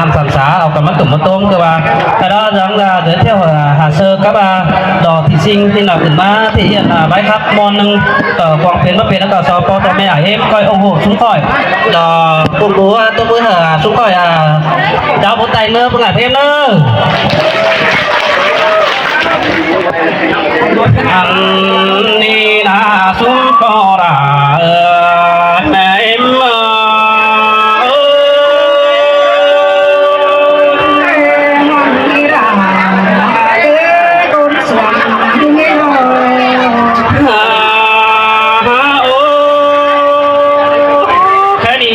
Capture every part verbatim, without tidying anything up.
Ăn săn sá au căn ꞌmắn tủm ꞌmắn tôm ꞌcọ ꞌva, ꞌcọ ꞌnhắng ꞌdệt ꞌtẹo hả sơ cắp ꞌva, ꞌlọ thí sinh ꞌnị ꞌnọ khửn ꞌmá thể hiện ꞌvạy khắp ꞌmôn ꞌnưng, ꞌcọ quảng phiến ꞌmá phiến ꞌcọ so ꞌpo ꞌtoi ꞌme ải ꞌếm ꞌcoi ủng hộ súng khỏi. ꞌLọ tung búa tung búa hả súng khỏi à. Chào bố tay ꞌmưa bố ngại thêm ꞌnớ. Ăn ꞌnị ꞌna súng ꞌpo đa, ơ, ꞌme ꞌếm ơ. Khay ꞌnị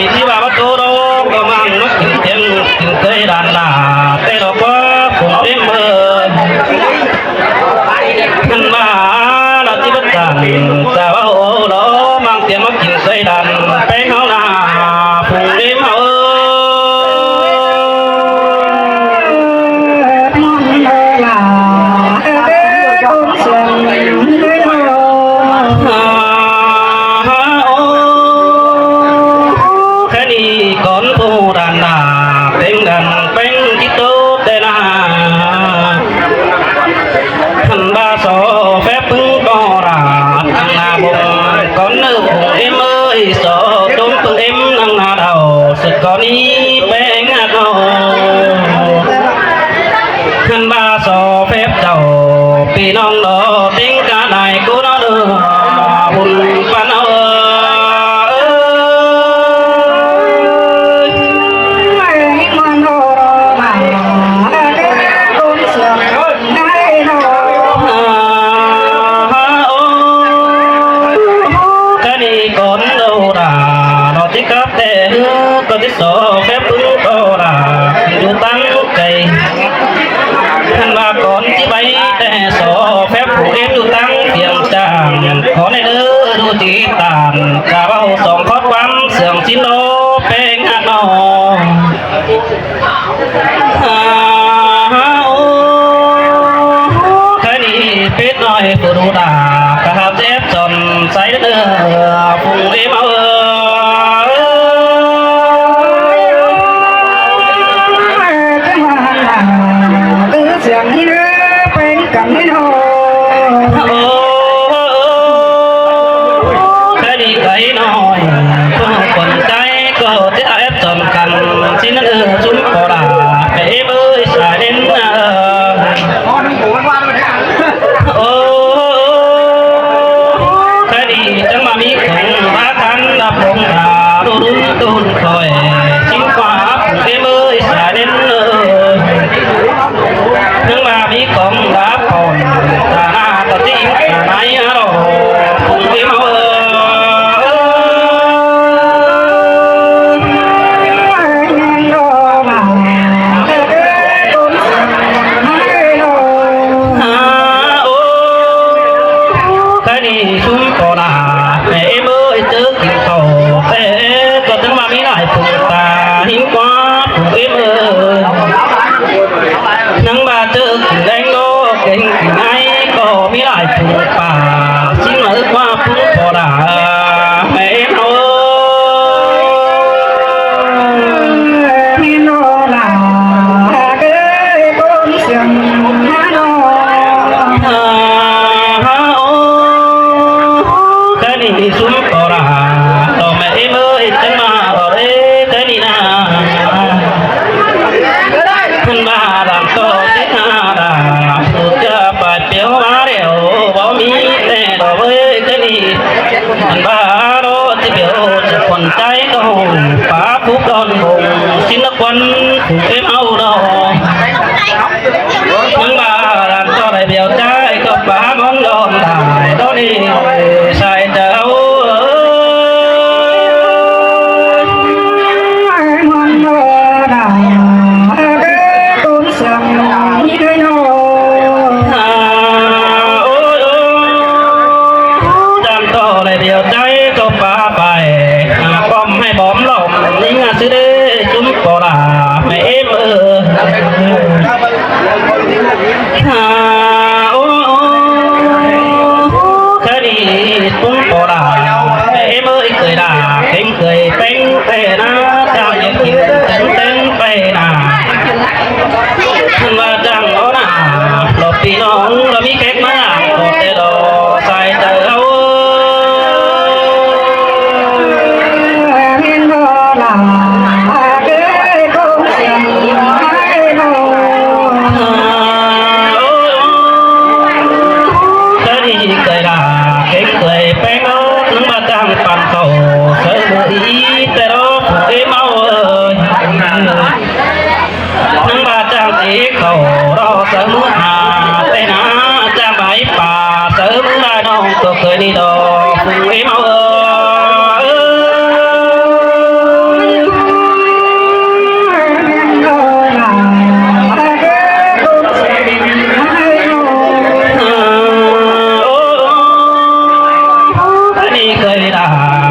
ꞌchí ꞌva báu tô ꞌló ꞌcọ ꞌmắn ꞌmá kin tiên kin ꞌcới đan đa, té ꞌlọ ꞌquá phung ꞌếm ơ. Khăn ꞌva ꞌlọ ꞌchí báu chăn, chả ꞌva ꞌhụ ꞌló ꞌmắn tiên ꞌmá kin ꞌcới đan, ꞌpéng ꞌháu ꞌna, phung ꞌếm ꞌháu ơ. Khay ꞌnị cón ꞌpộ đan đa, ꞌpéng đan ꞌpéng ꞌchí tô té ꞌna. Khăn ꞌva so phép ꞌpứng ꞌpo đa, ꞌnăng ꞌna bông cón ꞌnớ phung ꞌếm ơi, so tôm ꞌpứng ꞌếm ꞌnăng ꞌna đaư, sứk cón ꞌnị ꞌpéng ꞌhặc ꞌnọ. Khăn ꞌva so phép chảu ꞌpi ꞌnọng ꞌnọ, ꞌtếng cá đai ꞌcốn ꞌnọ ꞌnớ, bun păn ꞌnọ ơi. Khay ꞌnị cón ꞌpo đa, ꞌnọ ꞌchí cắp té ꞌhứ, ꞌcọ ꞌchí so phép ꞌpứng ꞌpo đa, dú ꞌtáng cay. Khăn ꞌva cón ꞌchí báy té so phép phung ꞌếm dú ꞌtáng phiêng chang, cón ꞌnị ꞌnớ dú ꞌchí tản, chả ꞌva ꞌhụ song khót ꞌquám siêng ꞌchí ꞌnọ, ꞌpéng ꞌhặc ꞌnọ. Khay ꞌnị pít ꞌnọi phủ đu đa, ꞌcọ hảư ép son sáy ꞌnớ, phung ꞌếm ꞌháu ơ. Khay ꞌnị cay ꞌnọi, ꞌcọ khuôn cay ꞌcọ ꞌchí ép son căn, ꞌchí ꞌnớ súng ꞌpo đa, ꞌme ꞌếm ơi, sai đến ơ. Ô, khay ꞌnị chắng ꞌva ꞌmí khong bá khăn ꞌlạp khong đa, đu đun đun khỏi, sính ꞌquá phung ꞌếm ơi, sai đến ơ. Chắng ꞌva ꞌmí khong đa phong, ta na ta ꞌchí ta nái ꞌlọ, phung ꞌếm ơ. Khay ꞌnị súng ꞌpo đa, ꞌme ꞌếm ơi, ꞌchớ kin khảu té, ꞌcọ chắng ꞌva ꞌmí lai phung ta, hính ꞌquá phung ꞌếm ơi. Nẳng ꞌva ꞌchớ kin đeng ꞌló, kin kin ải, ꞌcọ ꞌmí lai phung pả, sính ꞌmá ꞌquá phung ꞌpo đa, ꞌme ꞌếm ơi. Khay ꞌnị súng ꞌpo đa, ꞌtọ ꞌme ꞌếm ơi, chắng ꞌva ꞌlọ đé, khay ꞌnị ꞌna. Khăn ꞌva đan ꞌtọ tít ha đa, sụt ꞌchớ pay piêu ꞌva đeo, báu ꞌmí té ꞌlọ ơi, khay ꞌnị. Khăn ꞌva ꞌlọ ꞌchí piêu, ꞌchớ khuôn chay ꞌcọ, pá phúc đon bông, sính ꞌnớ khuôn, phung ꞌếm ꞌháu ꞌlọ. Nẳng ꞌva đan ꞌtọ đảy piêu chay ꞌcọ pá ꞌmón đon đảy, đon đi, sai chảu. Đan ꞌtọ đảy piêu chay ꞌcọ pá pay, ꞌcọ ꞌmí bom lom, ꞌnhính ꞌsứ đé, súng ꞌpo đa, ꞌme ꞌếm ơi. Khay ꞌnị súng ꞌpo đa, ꞌme ꞌếm ơi, ꞌcới đa, ꞌpéng ꞌcới ꞌpéng, té ꞌna, chắng kin tén tén, té ꞌna. Khảu ꞌlọ sáư ꞌmứa a, té na ꞌchang bái pả sáư ꞌmứa lai ꞌnọng ꞌcọ ꞌcới đi đo, phung ꞌếm ꞌháu ơi. Ơ, ơ, ơ, ꞌcới đi ꞌcới đa,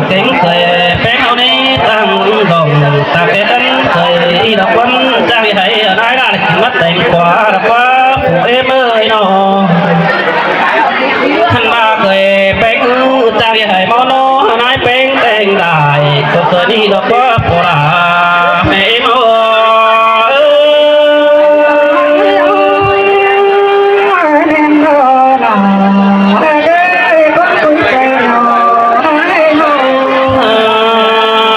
kéng ꞌcới ꞌpéng ꞌháu ꞌnị ꞌtáng đỏng, ta ꞌcới tắn ꞌcới đi đa ꞌquắn, ꞌchang đi hảy ꞌnái đa, ꞌlẹo kin ꞌmá téng ꞌquá đa ꞌquá, phung ꞌếm ơi ꞌnọ. Hăn ꞌva ꞌcới ꞌpéng ư, ꞌchang đi hảy ꞌmo ꞌnọ, ꞌnái ꞌpéng téng đai, ꞌcọ ꞌcới đi đa ꞌquá, ꞌpo đa, ꞌmẹ ꞌếm ꞌháu ơi. Ơ,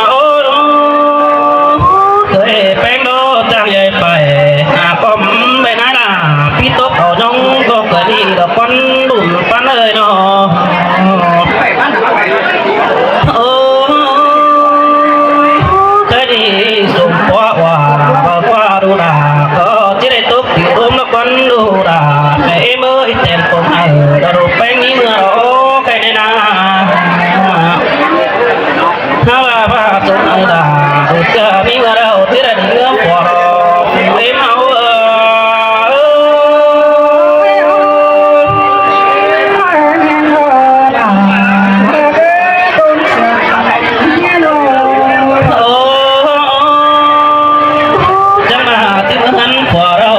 ơ, ơ, ꞌcới ꞌpéng ꞌnọ ꞌchang đi pay, a, ꞌcọ ꞌmí ꞌnái đa, ꞌpí tốc au ꞌnọng ꞌcọ ꞌcới đi đa ꞌquắn đun ꞌpắn ơi ꞌnọ. Ơ, ꞌcới đi sung ꞌpọ ꞌva, ꞌva ꞌquá đu đa, ꞌcọ ꞌchí đảy tốc ꞌpi ꞌlốm đa ꞌquắn đu đa, ꞌmẹ ꞌếm ơi, tẻm pông ơi, đa đu ꞌpéng ꞌmí ꞌmưa ꞌlọ, ꞌcọ ꞌnị ꞌna. Hao ꞌva ꞌva sung ơi đa, đu ꞌchưa ꞌmí ꞌmưa ꞌlọ, ꞌchí đảy đi ꞌngớm ꞌpọ ꞌlọ, ꞌếm ꞌháu ơi. Ơ, ơ, ơ, chắng ꞌna ꞌtứ ꞌmứa ꞌhướn ꞌpọ ꞌlọ,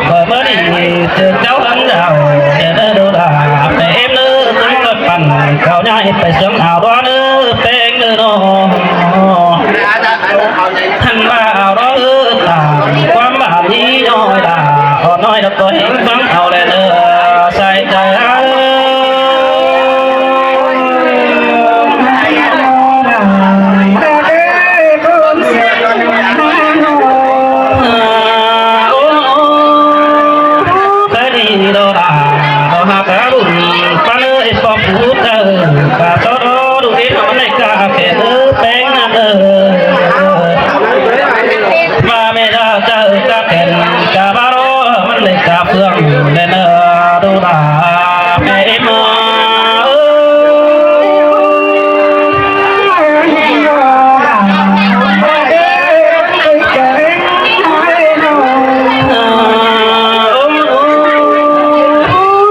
ꞌcọ ꞌmá đi ꞌchư cháu ꞌhướn đaư, ꞌnị ꞌnớ đu đa, ꞌmẹ ꞌếm ꞌnớ, ꞌtáng ꞌlọt păn, khảu ꞌnhá ꞌhịt pay sương au ꞌlọ ꞌnớ, ꞌpéng ꞌnớ ꞌnọ. Hăn ꞌva au ꞌlọ ꞌhứ tang, ꞌquám ꞌva ꞌnị ꞌnọi đa, au ꞌnọi đa ꞌcọ ꞌhịt ꞌphắng au ꞌlẹ ꞌnớ, sai chaư ơi. Ơ, ơ, ơ, ꞌcới đi đo đa, đo ha cá đun, ꞌpắn ơi, ꞌpọ phú chaư, cá sót đo đu đít, ꞌmắn đảy cá khen ꞌnớ, ꞌpéng ꞌnặn ơi. ꞌVa ꞌmẹ đa chaư cá khen, cá bá đo, ꞌmắn đảy cá phượng, ꞌlẹ ꞌnớ, đu đa, ꞌmẹ ꞌếm ơi.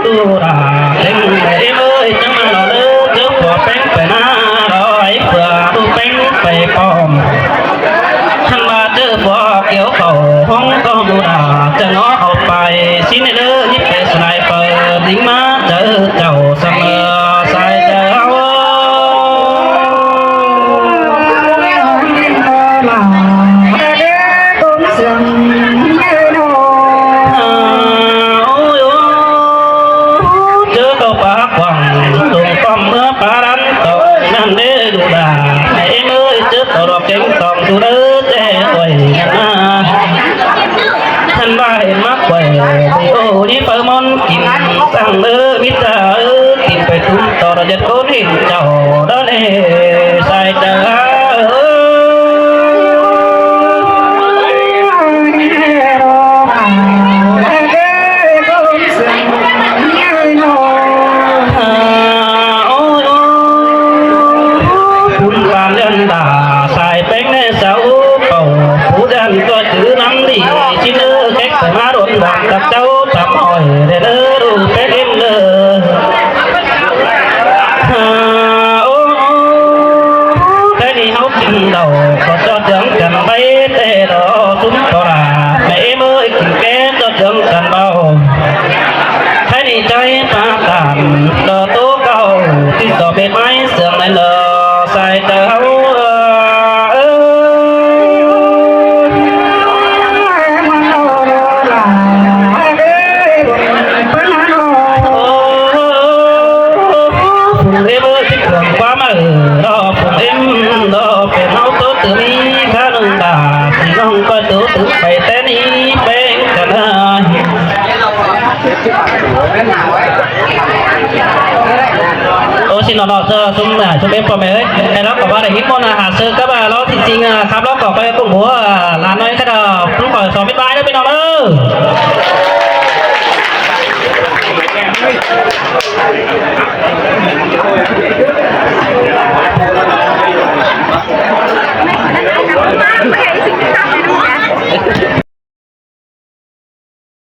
Đu đa, ꞌtếng ꞌmẹ ꞌếm ơi, chắng ꞌna ꞌnọ ꞌnớ, ꞌchớ ꞌpọ ꞌpéng pay ꞌná, ꞌlọ ải ꞌpưa đu ꞌpéng pay pom. Hăn ꞌva ꞌchớ ꞌpọ kiẻo khảu ꞌhóng ꞌcọ đu đa, chắng ꞌnọ au pay, ꞌsịn ꞌnớ, ꞌhịt pay sniper, đing ꞌmá chaư chảu săng ơ, sai chaư ơi. Ơ, ơ, ơ, ꞌchớ ꞌcọ pá quảng, tông ꞌcọ ꞌmứa pá đắn tông, ꞌnặn đé đu đa, ꞌmẹ ꞌếm ơi, ꞌchớ ꞌcọ đo kéng tông, đu đớ ꞌchẹ uối ꞌnặn ꞌna. Hăn ꞌva hên ꞌmá quay, đi ô đi pháư ꞌmón kin, săng ꞌnớ, ꞌmí ta ơ, kin pay tủm ꞌto, đa ꞌdệt ꞌcốn hên chảu, đa ꞌnị, sai chaư ơi. Ơ, ơ, ơ, phun pàn ꞌlưn đa, sai ꞌpéng ꞌnê sáu pảu, phú ꞌlưn ꞌcọ chứ ꞌnắm đi, ꞌchí ꞌnớ kék pay ꞌmá đôn đon tặc cháu tăm hỏi, ꞌlẹ ꞌnớ đu ꞌpéng ꞌếm ꞌnớ. Ơ, ơ, ơ, ꞌcới đi ꞌháu kin đaư, ꞌcọ ꞌchọ chắng căn bay té lo sum ꞌto đa, ꞌmẹ ꞌếm ơi, kin ké ꞌchọ chắng căn bao. Thái đi cháy pá tản, đo tố cáo, ꞌchí so mệt mỏi sương ꞌnị lo, sai chaư ꞌháu, ơ, ơ. Phung ꞌếm ꞌchí ꞌcương ꞌquám ꞌmá, ơ, lo phung ꞌếm, lo pên ꞌháu ꞌtố tứm, cá ꞌnưng đa, ꞌpi ꞌnọng ꞌcọ ꞌtố tứm pay ꞌtẹ ꞌnị, ꞌpéng căn ơi. Ô, Xin lỏ lỏ ꞌsớ ꞌsúm, ꞌsúm ꞌếm ꞌpo ꞌme ꞌới. Khay lỏ ꞌcọ ꞌva đảy ꞌhịt ꞌmôn hả ꞌsớ cắp lỏ ꞌtí ꞌchính khắp lỏ ꞌcọ ꞌcọ ꞌcốn hua lả ꞌnọi khắt ꞌpứng khỏi so ꞌmít ꞌvái ꞌnớ ꞌpi ꞌnọng ꞌnớ.